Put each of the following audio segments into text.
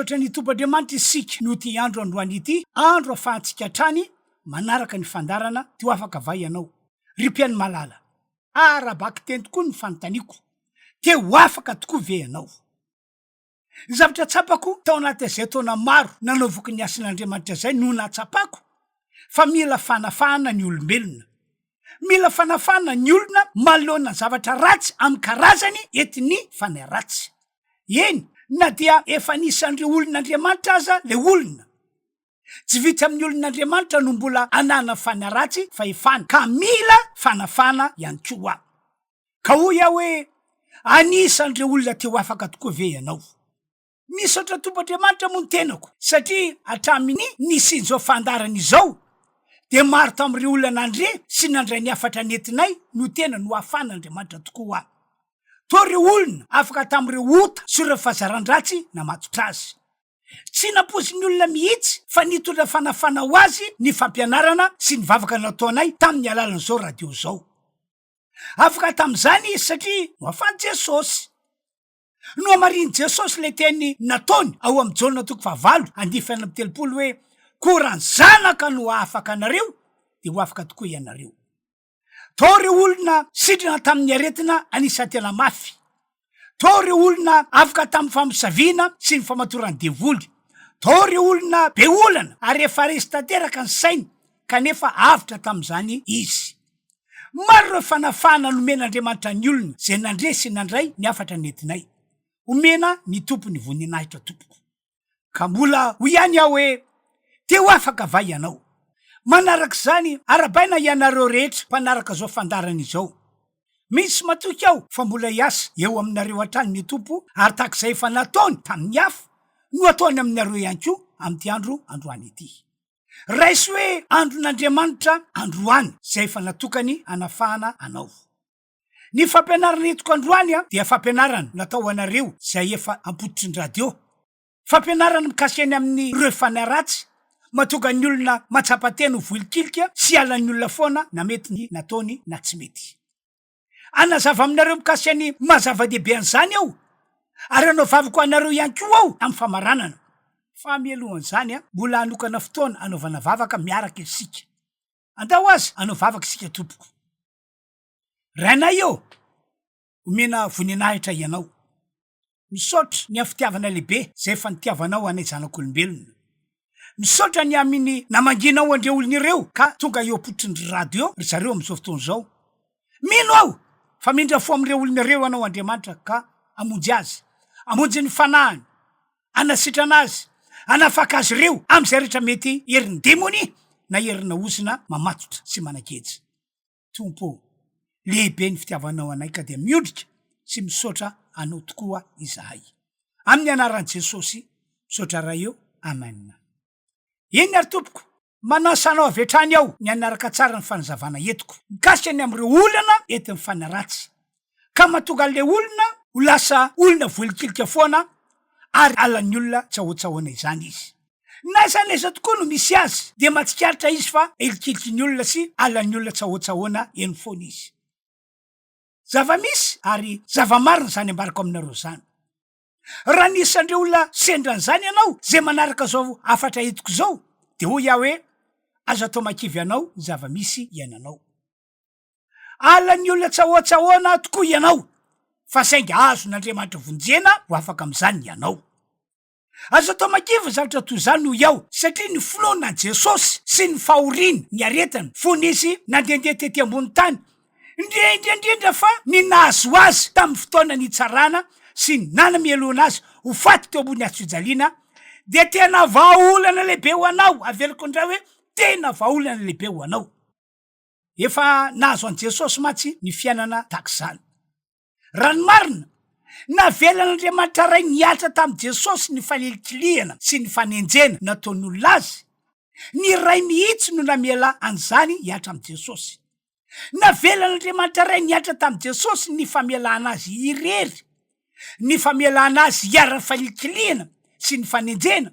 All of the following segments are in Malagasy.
Misaotra ny Tompo Andriamanitra isika noho ity andro androany ity, andro afahantsika hatrany manaraka ny fandaharana Te ho afaka va ianao? Ry mpihaino malala, ara-bakiteny tokoa ny fanontaniako, te ho afaka tokoa ve ianao? Ny zavatra tsapako tao anatin'izay taona maro nanaovako ny asan'Andriamanitra izay no nahatsapako fa mila fanafahana ny olombelona. Mila fanafahana ny olona manoloana ny zavatra ratsy amin'ny karazany entin'ny fanahy ratsy. Eny, na dia efa anisan'ireo olon'Andriamanitra aza ilay olona. Tsy vitsy amin'ny olon'Andriamanitra no mbola ananan'ny fanahy ratsy fahefana ka mila fanafahana ihany koa. Ka hoy aho hoe, Anisan'ireo olona te ho afaka tokoa ve ianao? Misaotra Tompo Andriamanitra moa ny tenako satria hatramin'ny nisian'izao fandaharana izao dia maro tamin'ireo olona nandre sy nandray ny hafatra nentinay no tena nohafan'Andriamanitra tokoa. Toa ireo olona afaka tamin'ireo ota sy ireo fahazaran-dratsy namatotra azy. Tsy nampoizin'ny olona mihitsy fa nitondra fanafana ho azy ny fampianarana sy ny vavaka nataonay tamin'ny alalan'izao radio izao. Afaka tamin'izany izy satria nohafan'i Jesosy. Nohamarinin'i Jesosy ilay teny nataony ao amin'ny Jaona toko fahavalo andininy fahenina amby 30 hoe, Koa raha ny Zanaka no hahafaka anareo, dia ho afaka tokoa ianareo. Tao ireo olona sitrana tamin'ny aretina anisan'ny tena mafy. Tao ireo olona afaka tamin'ny famosaviana sy ny famatoran'ny devoly. Tao ireo olona be olana ary efa resy tanteraka ny sainy kanefa avotra tamin'izany izy. Maro ireo fanafahana nomen'Andriamanitra ny olona izay nandre sy nandray ny hafatra nentinay. Omena ny Tompo ny voninahitra tompoko. Ka mbola hoy ihany aho hoe, te ho afaka va ianao? Manaraka izany, arahabaina ianareo rehetra mpanaraka izao fandaharana izao. Mino sy matoky aho fa mbola hiasa eo aminareo hatrany ny Tompo ary tahaka izay efa nataony tamin'ny hafa no hataony aminareo ihany koa amin'ity andro androany ity. Raiso hoe andron'Andriamanitra androany izay efa natokany hanafahana anao. Ny fampianarana entiko androany dia fampianarana natao ho anareo izay efa ampototry ny radio. Fampianarana mikasika ny amin'ny ireo fanahy ratsy mahatonga ny olona mahatsapa tena ho voilikilika sy halan'ny olona foana na mety ny nataony na tsy mety. Hanazava aminareo mikasika ny maha zava-dehibe an'izany aho ary hanao vavaka ho anareo ihany koa aho amin'ny famaranana. Fa mialohan'izany, mbola hanokana fotoana hanaovana vavaka miaraka isika. Andao aza hanao vavaka isika tompoko. Rainay ô, omena voninahitra Ianao. Misaotra ny amin'ny fitiavana lehibe izay efa nitiavanao anay zanak'olombelona. Misaotra ny amin'ny namangianao an'ireo olona ireo ka tonga eo am-pototry ny radio ry zareo amin'izao fotoana izao. Mino aho fa mindra fo amin'ireo olona ireo Ianao Andriamanitra ka hamonjy azy, hamonjy ny fanahiny, hanasitrana azy, hanafaka azy ireo amin'izay rehetra mety herin'ny demonia na herina ozona mamatotra sy manageja. Tompo ô, lehibe ny fitiavanao anay ka dia miondrika sy misaotra Anao tokoa izahay. Amin'ny anaran'i Jesosy, misaotra Ray ô, Amen. Eny ary tompoko, manasa anao avy hatrany aho ny hanaraka tsara ny fanazavana entiko mikasika ny amin'ireo olana entin'ny fanahy ratsy ka mahatonga an'ilay olona ho lasa olona voalikilika foana ary halan'ny olona tsahoatsahoana izany izy. Na aiza na aiza tokoa no misy azy dia mahatsikaritra izy fa helikeliky ny olona sy halan'ny olona tsahoatsahoana eny foana izy. Zava-misy ary zava-marina izany ambarako aminareo izany. Raha anisan'ireo olona sendra an'izany ianao izay manaraka izao hafatra entiko izao dia hoy aho hoe aza atao mahakivy anao ny zava-misy iainanao. Halan'ny olona tsahoatsahoana tokoa ianao fa saingy azon'Andriamanitra vonjena ho afaka amin'izany ianao. Azo atao makivy ny zavatra toy izany hoy aho satria ny finoana an'i Jesosy sy ny fahoriany, ny aretiny fony izy nandehandeha tety ambony tany, indrindra indrindra fa ny nahazo azy tamin'ny fotoana nitsarana sy nanamelohana azy ho faty teo ambony hazofijaliana dia tena vahaolana lehibe ho anao, averiko indray hoe tena vahaolana lehibe ho anao. Efa nahazo an'i Jesosy mantsy ny fiainana tahaka izany. Raha ny marina, navelan'Andriamanitra Ray nihatra tamin'i Jesosy ny fanilikilihana sy ny fanenjehana nataon'ny olona azy. Ny Ray mihitsy no namela an'izany hihatra amin'i Jesosy. Navelan'Andriamanitra Ray nihatra tamin'i Jesosy ny famelana azy irery, ny famelana azy hiharan'ny fanilikilihana sy ny fanenjehana,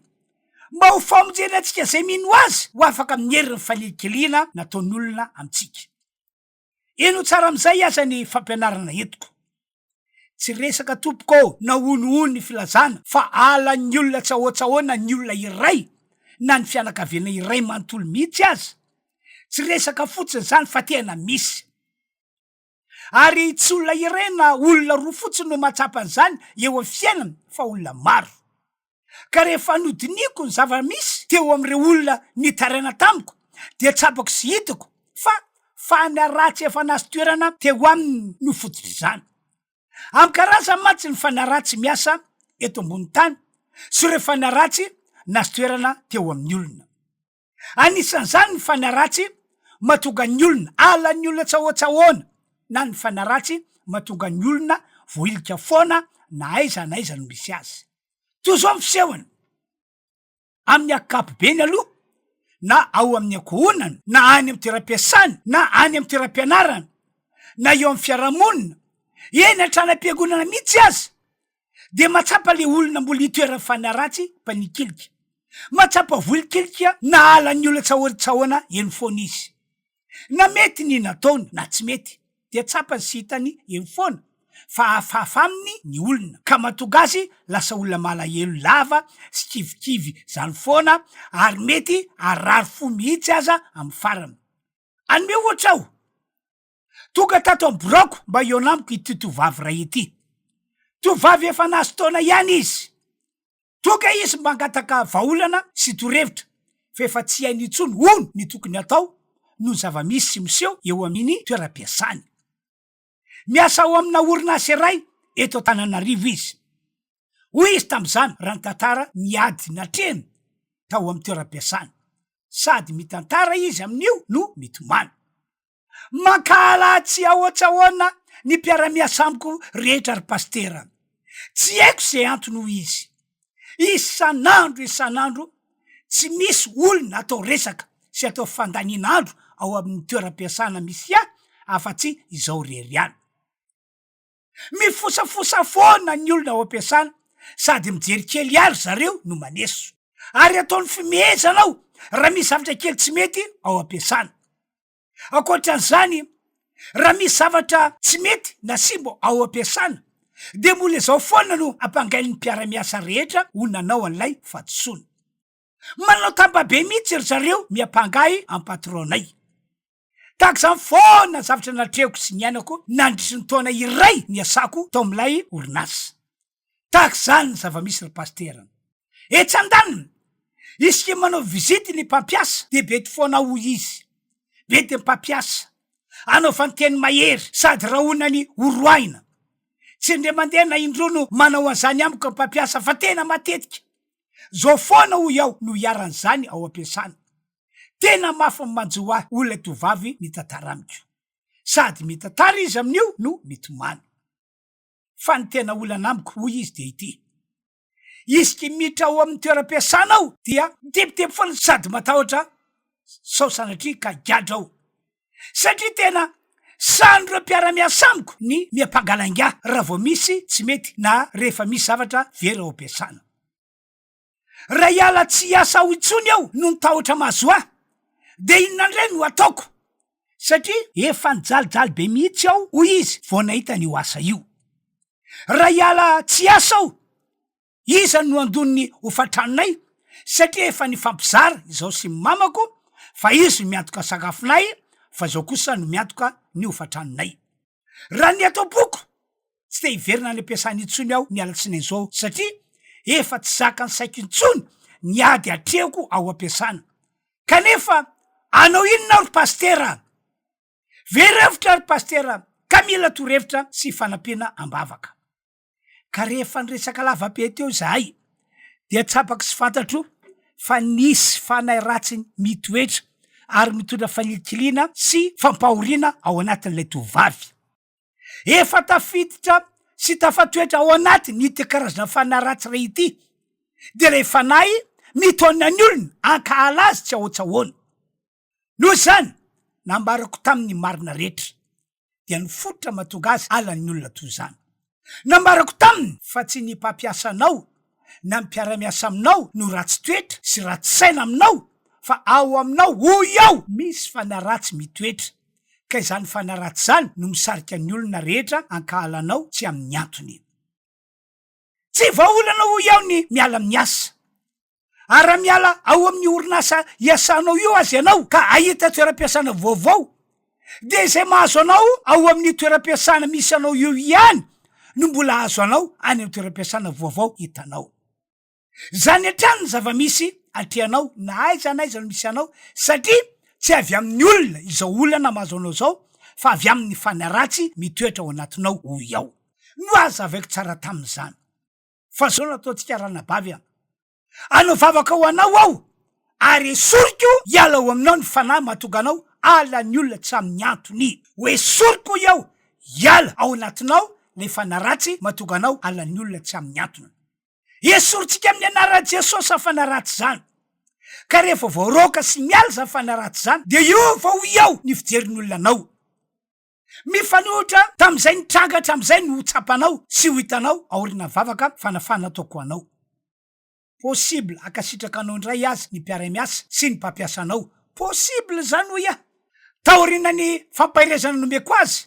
mba ho famonjena antsika izay mino azy ho afaka amin'ny herin'ny fanilikilihana nataon'ny olona amintsika. Heno tsara amin'izay aza ny fampianarana entiko. Tsy resaka tompoko ô na honohono ny filazana fa halan'ny olona tsy ahoatsahoana ny olona iray na ny fianakaviana iray manontolo mihitsy aza. Tsy resaka fotsiny izany fa tena misy. Ary tsy olona iray na olona roa fotsiny no mahatsapa an'izany eo amin'ny fiainany fa olona maro. Ka rehefa nodinihiko ny zava-misy teo amin'ireo olona nitaraina tamiko dia tsapako sy hitako fa fanahy ratsy efa nahazo toerana teo aminy no fototr'izany. Amin'ny karazany mantsy ny fanahy ratsy miasa eto ambony tany sy ireo fanahy ratsy nahazo toerana teo amin'ny olona. Anisan'izany ny fanahy ratsy mahatonga ny olona halan'ny olona tsahoatsahoana na ny fanahy ratsy mahatonga ny olona voahilika foana na aiza na aiza no misy azy. Toy izao ny fisehony, amin'ny ankapobeny aloha, na ao amin'ny ankohonana, na any amin'ny toeram-piasana, na any amin'ny toeram-pianarana, na eo amin'ny fiarahamonina, eny hatrany am-piangonana mihitsy aza, dia mahatsapa ilay olona mbola itoeran'ny fanahy ratsy mpanikilika. Mahatsapa volikilika nahala ny olona tsahoan-tsahoana eny foana izy. Na mety ny nataony na tsy mety dia tsapany sy hitany eny foana fa hafahafa aminy ny olona ka mahatonga azy lasa olona malahelo lava sy kivikivy zany foana ary mety harary fo mihitsy aza amin'ny farany. Hanome ohatra aho. Tonga tato amin'ny biraoko mba hihaona amiko ity tovovavy iray ity. Tovovavy efa nahazo taona ihany izy. Tonga izy mba hangataka vahaolana sy torohevitra fa efa tsy hainy intsony hono ny tokony hatao noho ny zava-misy sy miseho eo amin'ny toeram-piasany. Miasa ao amina orinasa iray eto Antananarivo izy. Hoy izy tamin'izany raha nitantara ny ady natrehiny tao amin'ny toeram-piasany. Sady mitantara izy amin'io no mitomany. Mankahala tsy ahoatsahoana ny mpiara-miasa amiko rehetra ry pasitera. Tsy haiko izay antony hoy izy. Isan'andro isan'andro tsy misy olona atao resaka sy atao fandaniana andro ao amin'ny toeram-piasana misy ahy afa-tsy izao irery ihany. Mifosafosa foana ny olona ao am-piasana sady mijery kely ahy ry zareo no maneso. Ary ataony fimehezana aho raha misy zavatra kely tsy mety ao am-piasana. Ankoatran'izany, raha misy zavatra tsy mety na simba ao am-piasana dia mbola izao foana no ampangain'ny mpiara-miasa rehetra ho nanao an'ilay fahadisoana. Manao tambabe mihitsy ry zareo miampanga ahy amin'ny patron-nay. Tahaka izany foana ny zavatra natrehiko sy niainako nandritry ny taona iray niasako tao amin'ilay orinasa. Tahaka izany ny zava-misy ry Pasitera. Etsy andaniny, isika manao visite ny mpampiasa dia bedy foana hoy izy. Bedy ny mpampiasa. Anaovany teny mahery sady rahonany horoahina. Tsy indray mandeha na indroa no manao an'izany amiko ny mpampiasa fa tena matetika. Zao foana hoy aho no iharan'izany ao am-piasana. Tena mafy ny manjo ahy hoy ilay tovovavy mitantara amiko. Sady mitantara izy amin'io no mitomany. Fa ny tena olana amiko hoy izy dia ity. Isky miditra ao amin'ny toeram-piasana aho dia mitebiteby foana sady matahotra sao sanatria ka higadra aho. Satria tena sahan'ireo mpiara-miasa amiko ny miampanga lainga raha vao misy tsy mety na rehefa misy zavatra very ao am-piasana. Raha hiala tsy hiasa ao intsony aho noho ny tahotra mahazo ahy, dia inona indray no hataoko? Satria efa nijalijaly be mihitsy aho, hoy izy, vao nahita an'io asa io. Raha hiala tsy hiasa aho, iza no handoa ny hofan-tranonay? Satria efa nifampizara izaho sy ny mamako fa izy no miantoka ny sakafonay, fa izaho kosa no miantoka ny hofan-tranonay. Raha ny ato am-poko, tsy te hiverina any am-piasana intsony aho ny alatsinainy izao satria efa tsy zakan'ny saiko intsony ny ady atrehiko ao am-piasana. Kanefa hanao inona aho ry pasitera a? Very hevitra ry pasitera ka mila torohevitra sy fanampiana am-bavaka. Ka rehefa niresaka lavabe teo izahay dia tsapako sy fantatro fa nisy fanahy ratsy mitoetra ary mitondra fanilikiliana sy fampahoriana ao anatin'ilay tovovavy. Efa tafiditra sy tafatoetra ao anatiny ity karazana fanahy ratsy iray ity, dia ilay fanahy mitaona ny olona hankahala azy tsy ahoatsahoana. Noho izany, nambarako taminy ny marina rehetra, dia ny fototra mahatonga azy halan'ny olona toy izany. Nambarako taminy fa tsy ny mpampiasa anao na ny mpiara-miasa aminao no ratsy toetra sy ratsy saina aminao, fa ao aminao, hoy aho, misy fanahy ratsy mitoetra. Ka izany fanahy ratsy izany no misarika ny olona rehetra hankahala anao tsy amin'ny antony. Tsy vahaolana hoy aho ny miala amin'ny asa. Ary raha miala ao amin'ny orinasa iasanao io aza ianao ka hahita toeram-piasana vaovao, dia izay mahazo anao ao amin'ny toeram-piasana misy anao io ihany no mbola hahazo anao any amin'ny toeram-piasana vaovao hitanao. Izany hatrany ny zava-misy atrehanao na aiza na aiza no misy anao satria tsy avy amin'ny olona izao olana mahazo anao izao fa avy amin'ny fanahy ratsy mitoetra ao anatinao hoy aho. Nohazavaiko tsara tamin'izany fa izao no ataontsika ranabavy a! Hanao vavaka ho anao aho ary esoriko hiala ao aminao ny fanahy mahatonga anao hala ny olona tsy amin'ny antony. Ho esoriko hoy aho hiala ao anatinao ilay fanahy ratsy mahatonga anao hala ny olona tsy amin'ny antony. Esorintsika amin'ny anaran'i Jesosy izany fanahy ratsy izany. Ka rehefa voaroaka sy miala izany fanahy ratsy izany, dia hiova ho iao ny fijerin'ny olona anao. Mifanohitra tamin'izay nitranga hatramin'izay no ho tsapanao sy ho hitanao aorian'ny vavaka fanafahana ataoko ho anao. Possible hankasitraka anao indray aza ny mpiara-miasa sy ny mpampiasa anao. Possible izany hoy aho. Taorian'ny fampaherezana nomeko azy,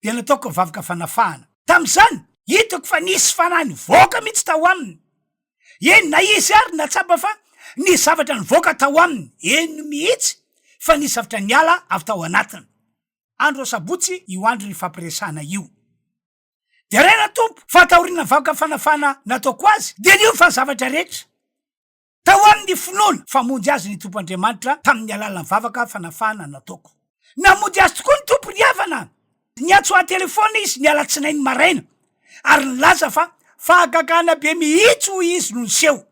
dia nataoko ny vavaka fanafahana. Tamin'izany, hitako fa nisy fanahy nivoaka mihitsy tao aminy. Eny, na izy ary nahatsapa fa nisy zavatra nivoaka tao aminy. Eny mihitsy fa nisy zavatra niala avy tao anatiny. Andro asabotsy io andro nifampiresahana io. Deraina Tompo fa taorian'ny vavaka fanafahana nataoko azy dia niova ny zavatra rehetra. Tao aminy ny finoana fa hamonjy azy ny Tompo Andriamanitra tamin'ny alalan'ny vavaka fanafahana nataoko. Namonjy azy tokoa ny Tompo ry havana. Niantso an-telefaonina izy ny alatsinainy maraina ary nilaza fa fahagagana be mihitsy hoy izy no niseho.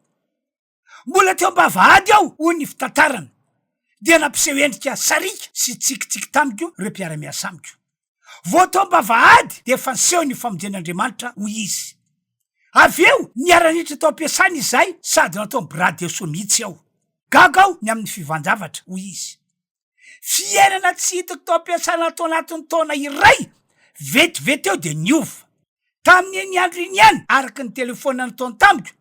Mbola teo am-bavahady aho hoy ny fitantarana dia nampiseho endrika sariaka sy tsikitsiky tamiko ireo mpiara-miasa amiko. Vao tao am-bavahady dia efa niseho ny famonjen'Andriamanitra, hoy izy. Avy eo, niara-niditra tao am-piasana izahay sady nataony bras dessous mihitsy aho. Gaga aho ny amin'ny fivan-javatra, hoy izy. Fiainana tsy hitako tao am-piasana tao anatin'ny taona iray, vetivety eo dia niova. Tamin'iny andro iny ihany, araka ny telefaonina nataony tamiko,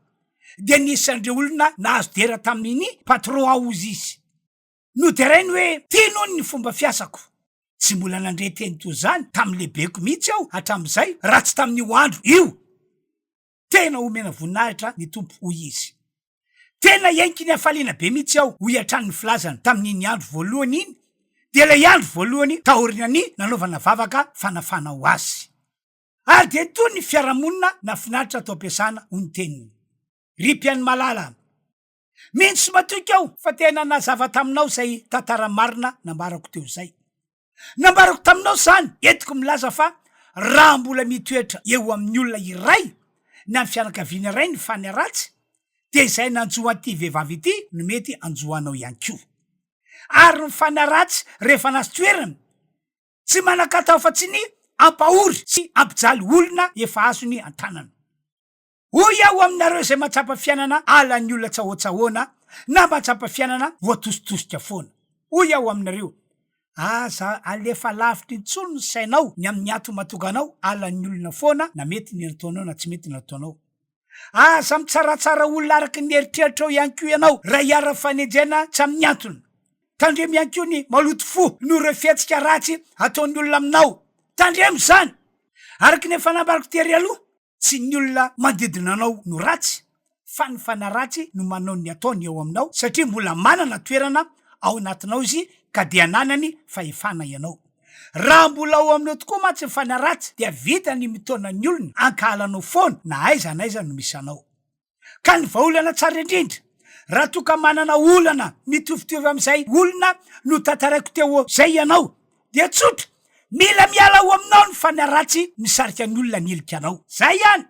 dia nisy an'ireo olona nahazo dera tamin'iny patron aho, hozy izy. Noderainy hoe tiany hono ny fomba fiasako. Tsy mbola nandre teny toy izany tamin'ny lehibeko mihitsy aho hatramin'izay raha tsy tamin'io andro io. Tena omena voninahitra ny Tompo, hoy izy. Tena heniky ny hafaliana be mihitsy aho, hoy hatrany ny filazany tamin'iny andro voalohany iny, dia ilay andro voalohany taorian'ny nanaovana vavaka fanafana ho azy. Ary dia toy ny fiarahamonina nahafinaritra tao am-piasana, hoy ny teniny. Ry mpihaino malala! Mino sy matoky aho fa tena nazava taminao izay tantara marina nambarako teo izay. Nambarako taminao izany, entiko milaza fa raha mbola mitoetra eo amin'ny olona iray na ny fianakaviana iray ny fanahy ratsy dia izay nanjo an'ity vehivavy ity no mety hanjo anao ihany koa. Ary ny fanahy ratsy rehefa nahazo toerana, tsy manan-katao afa-tsy ny hampahory sy hampijaly olona efa azony an-tanana. Hoy aho aminareo izay mahatsapa fiainana halan'ny olona tsahoatsahoana na mahatsapa fiainana voatositosika foana. Hoy aho aminareo, aza alefa lavitra intsony ny sainao ny amin'ny antony mahatonga anao halan'ny olona foana na mety ny nataonao na tsy mety ny nataonao. Aza mitsaratsara olona araka ny eritreritrao ihany koa ianao raha iharan'ny fanenjehana tsy amin'ny antony. Tandremo ihany koa ny maloto fo noho ireo fihetsika ratsy ataon'ny olona aminao. Tandremo izany! Araka ny efa nambarako tery aloha, Tsy ny olona manodidina anao no ratsy fa ny fanahy ratsy no manao ny ataony eo aminao satria mbola manana toerana ao anatinao izy ka dia ananany fahefana ianao. Raha mbola ao aminao tokoa mantsy ny fanahy ratsy dia vita ny mitaona ny olona hankahala anao foana na aiza na aiza no misy anao. Ka ny vahaolana tsara indrindra raha toa ka manana olana mitovitovy amin'izay olona notantaraiko teo izay ianao dia tsotra, mila miala ao aminao ny fanahy ratsy misarika ny olona hanilika anao. Zay ihany!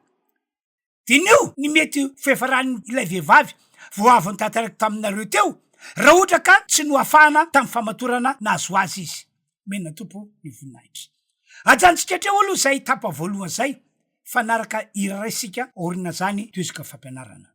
Diniho ny mety ho fiafaran'ilay vehivavy vao avy notantaraiko taminareo teo raha ohatra ka tsy noafahana tamin'ny famatorana nahazo azy izy. Omena Tompo ny voninahitra. Ajanontsika hatreo aloha izay tapa voalohany izay fa hanaraka hira iray isika aorian'izany tohizoka fampianarana.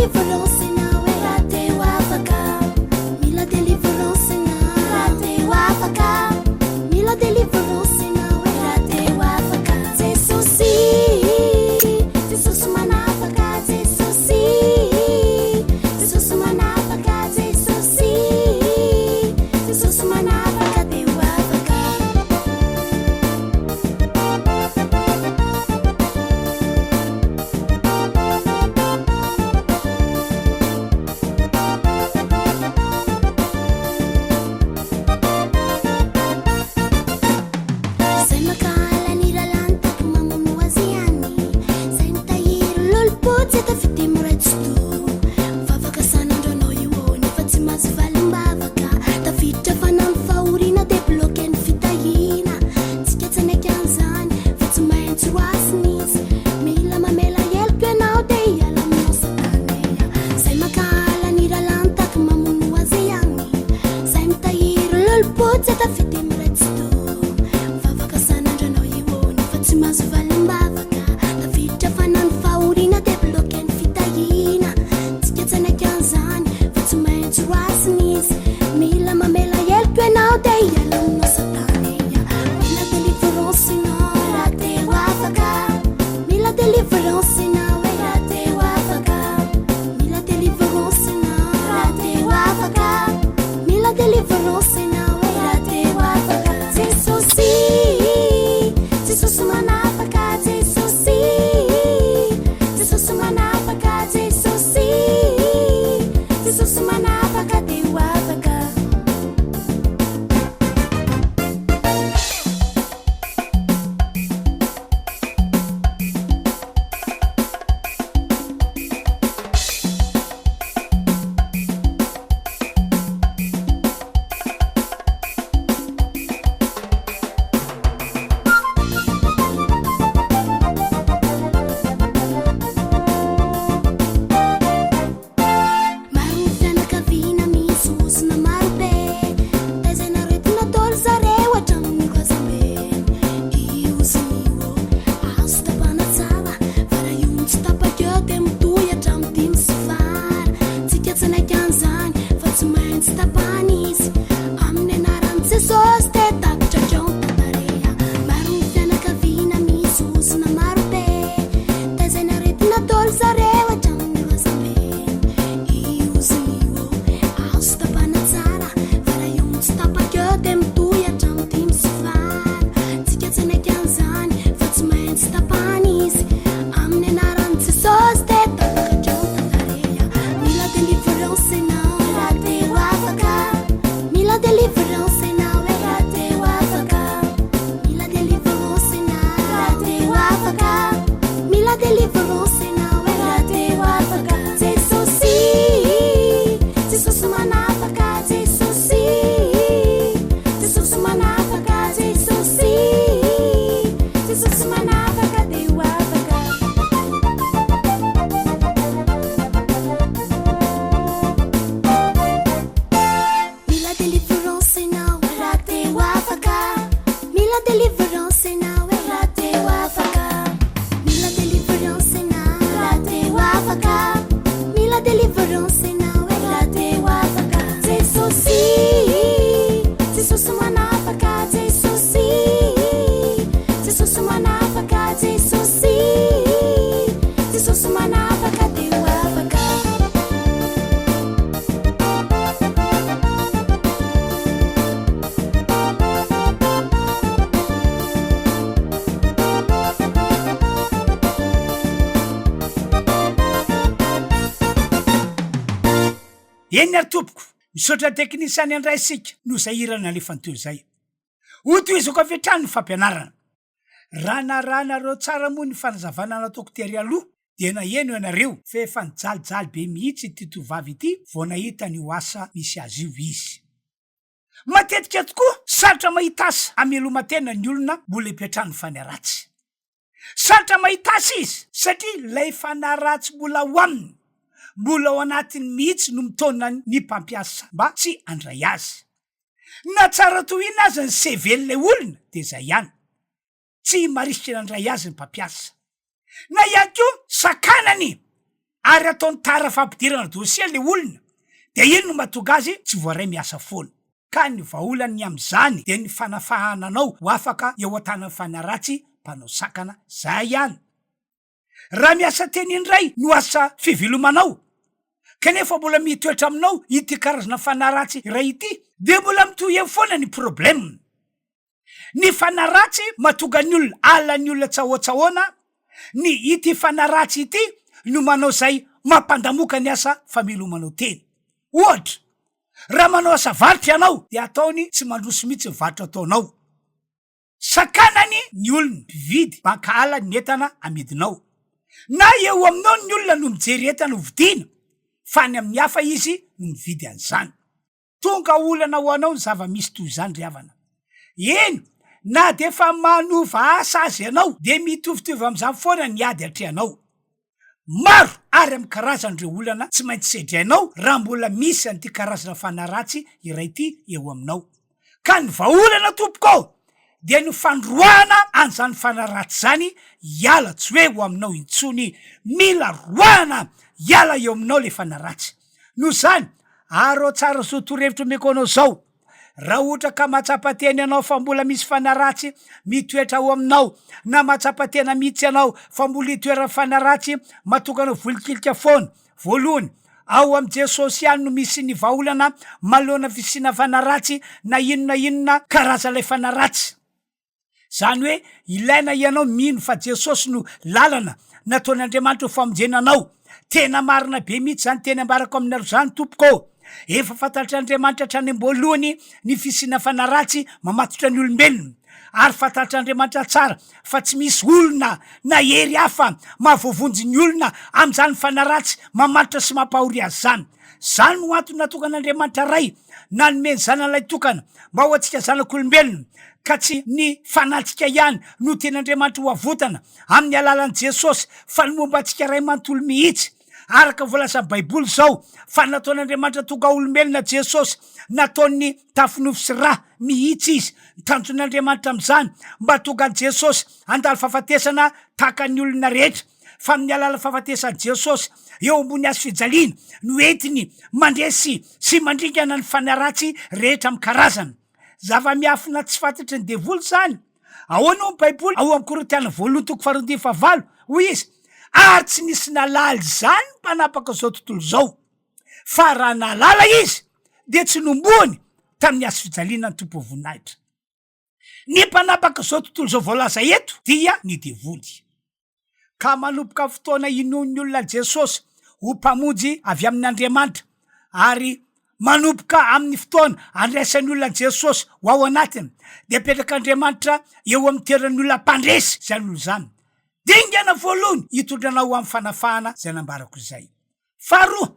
délivrance ianao e Raha te ho afaka Mila délivrance ianao Raha te ho afaka Mila délivrance ianao e Raha te ho afaka Jesosy Jesosy manafaka Jesosy Jesosy manafaka Jesosy Jesosy manafaka te ho afaka. Zay mankahala ny lalàny tako mamono azy ihany Zay mitahiry lolompo tsy tafiditra miray tsy to Mivavaka san'andro anao io ô nefa tsy mahazo valim-bavaka Tafiditra fanamby fahoriana dia bloqué ny fitahiana Tsika tsy hanaiky an'izany fa tsy maintsy roasina izy Mila mamela heloka ianao dia hiala aminao satana e Zay mankahala ny rahalahiny tahaka mamono azy ihany Zay mitahiry lolompo tsy tafiditra miray tsy to Mivavaka san'andro ianao io ô nefa tsy mahazo valim-bavaka Tafiditra fanamby fahoriana dia bloqué ny fitahiana Tsika tsy hanaiky an'izany fa tsy maintsy roasina izy Mila mamela heloka ianao dia hiala aminao satana e Mila délivrance ianao raha te ho afaka Mila délivrance ianao e raha te ho afaka Mila délivrance ianao raha te ho afaka Mila délivrance ianao e raha te ho afaka Jesosy Jesosy manafaka Jesosy Jesosy manafaka Jesosy Jesosy manafaka te ho afaka. Maro ny fianakaviana misy ozona maro be Taizaina aretina daholo zareo hatramin'ny razambe Io ozona io azo tapahana tsara Fa raha io no tsy tapaka eo dia mitohy hatramin'ny dimy sy fara Tsika tsy hanaiky an'izany fa tsy maintsy tapahana izy Amin'ny anaran'i Jesosy dia tapitra hatreo ny tantarea Maro ny fianakaviana misy ozona maro be Taizaina aretina daholo zareo hatramin'ny razambe Io ozona io azo tapahana tsara Fa raha io no tsy tapaka eo dia mitohy hatramin'ny dimy sy fara Tsika tsy hanaiky an'izany fa tsy maintsy tapahana izy Amin'ny anaran'i Jesosy dia tapaka hatreo ny tantarea Mila délivrance ianao raha te ho afaka Mila délivrance ianao e raha te ho afaka Mila délivrance ianao raha te ho afaka Mila délivrance ianao e raha te ho afaka Jesosy Jesosy manafaka Jesosy Jesosy manafaka Jesosy Jesosy manafaka te ho afaka. Mila délivrance ianao raha te ho afaka Mila délivrance ianao e raha te ho afaka Mila délivrance ianao raha te ho afaka Mila délivrance ianao e raha te ho afaka Jesosy Jesosy manafaka Jesosy Jesosy manafaka Jesosy Jesosy manafaka te ho afaka. Eny ary tompoko, misaotra teknisiana indray isika noho izay hira nalefany teo izay. Hotohizako avy hatrany ny fampianarana. Raha narahanareo tsara moa ny fanazavana nataoko tery aloha dia naheno ianareo fa efa nijalijaly be mihitsy ity tovovavy ity vao nahita an'io asa misy azy io izy. Matetika tokoa sarotra mahita asa hameloma-tena ny olona mbola ipetrahan'ny fanahy ratsy. Sarotra mahita asa izy satria ilay fanahy ratsy mbola ao aminy, mbola ao anatiny mihitsy no mitaona ny mpampiasa mba tsy handray azy. Na tsara toy inona aza ny CV-n'ilay olona dia izay ihany. Tsy marisika nandray azy ny mpampiasa. Na ihany koa sakanany. Ary ataony tara fampidirana dossier le olona dia iny no mahatonga azy tsy voaray miasa foana. Ka ny vahaolany amin'izany dia ny fanafahana anao ho afaka eo an-tanan'ny fanahy ratsy mpanao sakana. Zay ihany. Raha miasa teny indray no asa fivelomanao kanefa mbola mitoetra aminao ity karazana fanahy ratsy iray ity dia mbola mitohy eo foana ny problème. Ny fanahy ratsy mahatonga ny olona halan'ny olona tsahoatsahoana, ny ity fanahy ratsy ity no manao izay mampandamoka ny asa famelomanao tena. Ohatra, raha manao asa varotra ianao dia ataony tsy mandroso mihitsy ny varotra ataonao. Sakanany ny olona mpividy mankahala ny entana amidinao. Na eo aminao ny olona no mijery entana hovidiana fa any amin'ny hafa izy no mividy an'izany. Tonga olana ho anao ny zava-misy toy izany ry havana. Eny, na dia efa manova asa aza ianao dia mitovitovy amin'izany foana ny ady atrehanao. Maro ary amin'ny karazany ireo olana tsy maintsy sedrainao raha mbola misy an'ity karazana fanahy ratsy iray ity eo aminao. Ka ny vahaolana tompoko ô, dia ny fandroahana an'izany fanahy ratsy izany hiala tsy hoe ho aminao intsony. Mila roahana hiala eo aminao ilay fanahy ratsy. Noho izany, arao tsara izao torohevitra omeko anao izao, Raha ohatra ka mahatsapa tena ianao fa mbola misy fanahy ratsy mitoetra ao aminao, na mahatsapa tena mihitsy ianao fa mbola itoeran'ny fanahy ratsy mahatonga anao volikilika foana, voalohany, ao amin'i Jesosy ihany no misy ny vahaolana manoloana fisiana fanahy ratsy na inona inona karazan'ilay fanahy ratsy. Izany hoe ilaina ianao mino fa Jesosy no lalana nataon'Andriamanitra ho famonjena anao. Tena marina be mihitsy izany teny ambarako aminareo izany tompoko ô! Efa fantatr'Andriamanitra hatrany am-boalohany ny fisiana fanahy ratsy mamatotra ny olombelona. Ary fantatr'Andriamanitra tsara fa tsy misy olona na hery hafa mahavoavonjy ny olona amin'izany fanahy ratsy mamatotra sy mampahory azy izany. Izany no antony nahatonga an'Andriamanitra Ray nanome ny Zanany Lahitokana mba ho antsika zanak'olombelona, ka tsy ny fanahintsika ihany no tian'Andriamanitra ho avotana amin'ny alalan'i Jesosy fa ny momba antsika iray manontolo mihitsy. Araka ny voalazan'ny Baiboly izao fa nataon'Andriamanitra tonga olombelona Jesosy, nataony tafy nofo sy ra mihitsy izy. Ny tanjon'Andriamanitra amin'izany mba hahatonga an'i Jesosy handalo fahafatesana tahaka ny olona rehetra. fa amin'ny alalan'ny fahafatesan'i Jesosy eo ambony hazo fijaliana no entiny mandresy sy mandringana ny fanahy ratsy rehetra amin'ny karazany. Zava-miafina tsy fantatry ny devoly izany. Ahoana hoy ny Baiboly ao amin'ny Korintiana voalohany toko faharoa andininy fahavalo? Hoy izy, Ary tsy nisy nahalala izany ny mpanapaka izao tontolo izao, fa raha nahalala izy, dia tsy nombohany tamin'ny hazo fijaliana ny Tompon'ny voninahitra. Ny mpanapaka izao tontolo izao voalaza eto dia ny devoly. Ka manomboka fotoana inoan'ny olona an'i Jesosy ho Mpamonjy avy amin'Andriamanitra, ary manomboka amin'ny fotoana andraisan'ny olona an'i Jesosy ho ao anatiny, dia apetrak'Andriamanitra eo amin'ny toeran'ny olona mpandresy izany olona izany. Dingana voalohany hitondra anao ho amin'ny fanafahana izay nambarako izay. Faharoa,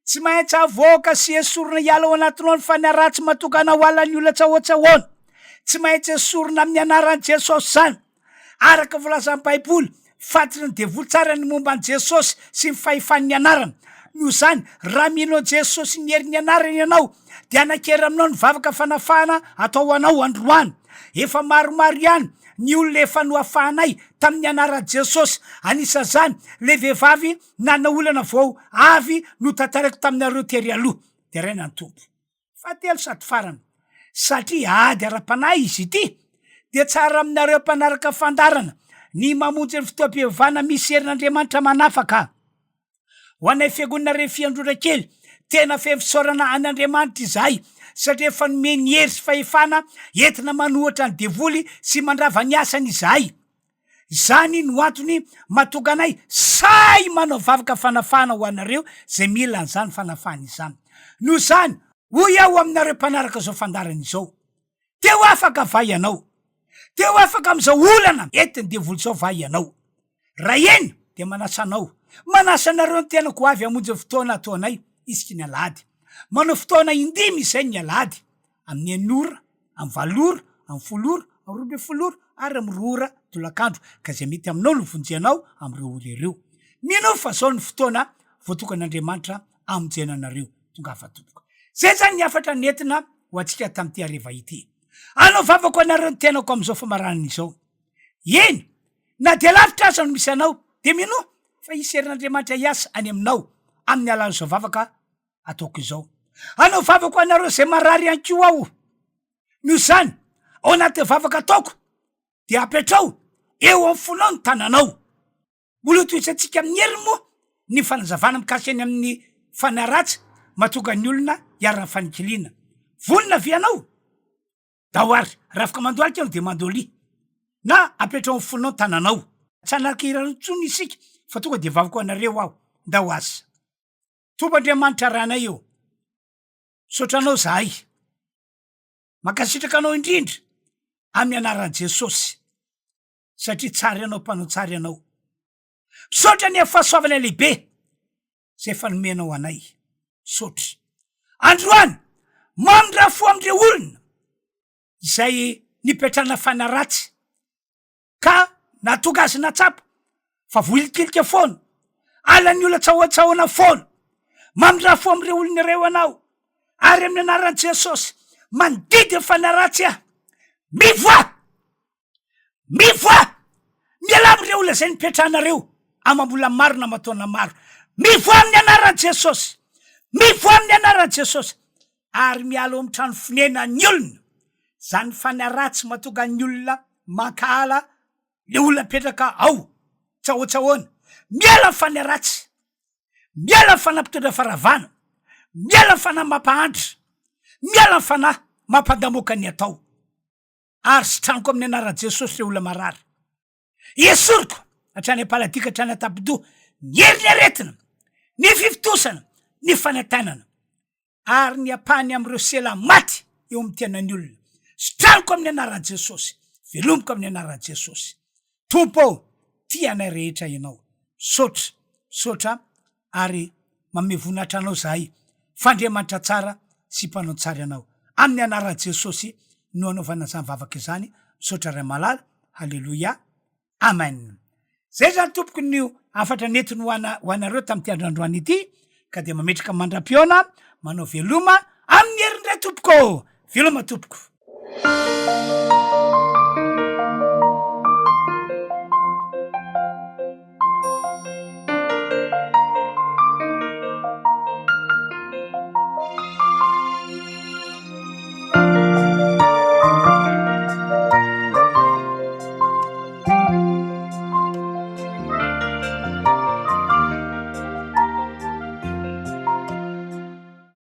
tsy maintsy avoaka sy esorina hiala ao anatinao ny fanahy ratsy mahatonga anao halan'ny olona tsahoatsahoana. Tsy maintsy esorina amin'ny anaran'i Jesosy izany. Araka ny voalazan'ny Baiboly, fantatry ny devoly tsara ny momba an'i Jesosy sy ny fahefan'ny anarany. Noho izany, raha mino an'i Jesosy sy ny herin'ny anarany ianao, dia hanan-kery aminao ny vavaka fanafahana atao ho anao androany. Efa maromaro ihany ny olona efa noafahanay tamin'ny anaran'i Jesosy, anisan'izany ilay vehivavy Nanana olana vao avy notantaraiko taminareo tery aloha. Deraina ny Tompo. Fahatelo sady farany, satria ady ara-panahy izy ity, dia tsara aminareo mpanaraka fandaharana ny mamonjy ny fotoam-pivavahana misy herin'Andriamanitra manafaka. Ho anay Fiangonana Refiandrora kely, tena feno fisaorana an'Andriamanitra izahay satria efa nomeny hery sy fahefana entina manohatra ny devoly sy mandrava ny asany izahay. Izany no antony mahatonga anay sahy manao vavaka fanafahana ho anareo izay mila an'izany fanafahana izany. Noho izany, hoy aho aminareo mpanaraka izao fandaharana izao, Te ho afaka va ianao? Te ho afaka amin'izao olana entin'ny devoly izao va ianao? Raha eny, dia manasa anao, manasa anareo ny tenako ho avy hamonjy ny fotoana ataonay isaky ny alahady. Manao fotoana indimy izay ny alahady, amin'ny enina ora, amin'ny valo ora, amin'ny folo ora, amin'ny 12 ora ary amin'ny roa ora tolakandro, ka izay mety aminao no vonjenao amin'ireo ora ireo. Minoa fa izao no fotoana voatokan'Andriamanitra hamonjena anareo. Tongava tompoko. Izay izany ny hafatra nentina ho antsika tamin'ity hariva ity. Hanao vavaka ho anareo ny tenako amin'izao famaranana izao. Eny, na dia lavitra aza no misy anao, dia minoa. Fa hisy herin'Andriamanitra hiasa any aminao amin'ny alalan'izao vavaka ataoko izao. Hanao vavaka ho anareo izay marary ihany koa aho. Noho izany, ao anatin'ny vavaka ataoko, dia apetrao eo amin'ny fonao ny tananao. Mbola hotohizantsika amin'ny heriny moa ny fanazavana mikasika ny amin'ny fanahy ratsy mahatonga ny olona hiharan'ny fanikiliana. Vonona ve ianao? Dao ary, raha afaka mandohalika ianao dia mandolia. Na apetrao amin'ny fonao ny tananao. Tsy hanaraka hira intsony isika fa tonga dia vavaka ho anareo aho. Ndao aza. Tompo Andriamanitra Ranay ô, misaotra Anao izahay. Mankasitraka Anao indrindra amin'ny anaran'i Jesosy satria tsara Ianao, mpanao tsara Ianao. Misaotra ny amin'ny fahasoavana lehibe izay efa nomenao anay. Misaotra. Androany, mamindrà fo amin'ireo olona izay nipetrahana fanahy ratsy ka nahatonga azy nahatsapa fa vohilikilika foana, alan'ny olona tsahoantsahoana foana. Mamindrà fo amin'ireo olona ireo ianao, ary amin'ny anaran'i Jesosy, mandidy ny fanahy ratsy aho. Mivoaha! Mivoaha! Mialà amin'ireo olona izay nipetrahanareo amam-bola maro na aman-taona maro. Mivoaha amin'ny anaran'i Jesosy! Mivoaha amin'ny anaran'i Jesosy! Ary miala ao amin'ny trano fonenan'ny olona. Izany fanahy ratsy mahatonga ny olona mankahala le olona mipetraka ao. Tsahoatsahoana. Miala ny fanahy ratsy. Miala ny fanahy mpitondra faharavana. Miala ny fanahy mampahantra. Miala ny fanahy mampandamoaka ny atao. Ary sitraniko amin'ny anaran'i Jesosy ireo olona marary. Esoriko hatrany am-paladia ka hatrany an-tampon-doha ny herin'ny aretina, ny fifontosana, ny fanaintainana, ary ny ampahany amin'ireo sela maty eo amin'ny tenan'ny olona. Sitraniko amin'ny anaran'i Jesosy. Velomiko amin'ny anaran'i Jesosy. Tompo ô, tia anay rehetra Ianao. Misaotra, misaotra ary manome voninahitra Anao izahay fa Andriamanitra tsara sy mpanao tsara Ianao. Amin'ny anaran'i Jesosy no anaovana izany vavaka izany. Misaotra Ray malala. Haleloia. Amen. Zay zany tompoko ny hafatra nentiny ho ana ho anareo tamin'ity andro androany ity ka dia mametraka mandra-pihaona manao veloma amin'ny heriny indray tompoko. Veloma tompoko.